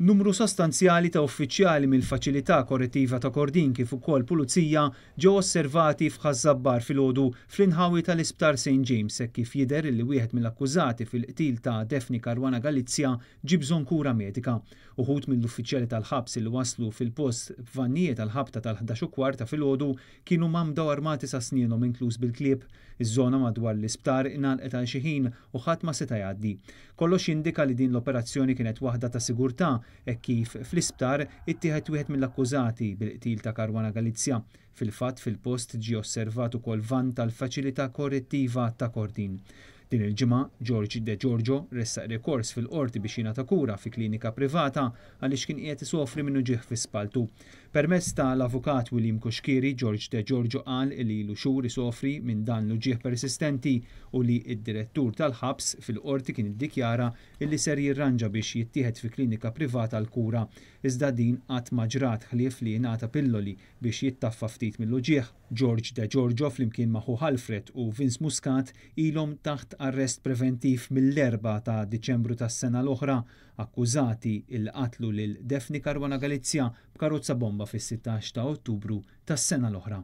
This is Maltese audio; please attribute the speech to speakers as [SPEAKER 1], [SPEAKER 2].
[SPEAKER 1] Numru sostanzjali ta' uffiċjali mill-Faċilità Korrettiva ta' Kordin kif ukoll Pulizija ġew osservati f'Ħaż-Żabbar filgħodu fl-inħawi tal-Isptar St James hekk kif jidher li wieħed mill-akkużati fil-qtil ta' Daphne Caruana Galizia ġie bżonn kura medika. Uħud mill-uffiċjali tal-ħabs li waslu fil-post b'vannijiet għall-ħabta tal-11:15 ta' filgħodu kienu mgħammda u armati sa snienhom inkluż bil-klieb. Iż-żona madwar l-isptar ingħalqet għal xi ħin u ħadd ma seta' jgħaddi. Kollox jindika li din l-operazzjoni kienet waħda ta' sigurtà hekk kif fl-isptar ittieħed wieħed mill-akkużati bil-qtil ta' Caruana Galizia. Fil-fatt fil-post ġie osservat ukoll vann tal-Faċilità Korrettiva ta' Kordin. Din il-ġimgħa, George De Giorgio ressaq rikors fil-Qorti biex jingħata kura fi klinika privata għaliex kien qiegħed isofri minn uġigħ fi spalltu. Permezz ta' l-avukat William Cuschieri, George De Giorgio qal li ilu xhur isofri minn dan l-uġigħ persistenti u li d-direttur tal-ħabs fil-Qorti kien iddikjara illi ser jirranġa biex jittieħed fi klinika privata għall-kura. Iżda din qatt ma ġrat ħlief li jingħata pilloli biex jittaffa ftit mill-uġigħ. George De Giorgio flimkien ma' ħuh Alfred u Vince Muscat ilhom taħt arrest preventiv mill-4 ta' Diċembru tas-sena l-oħra akkużati illi qatlu lil Daphne Caruana Galizia b'karozza bomba fis-16 ta' Ottubru tas-sena l-oħra.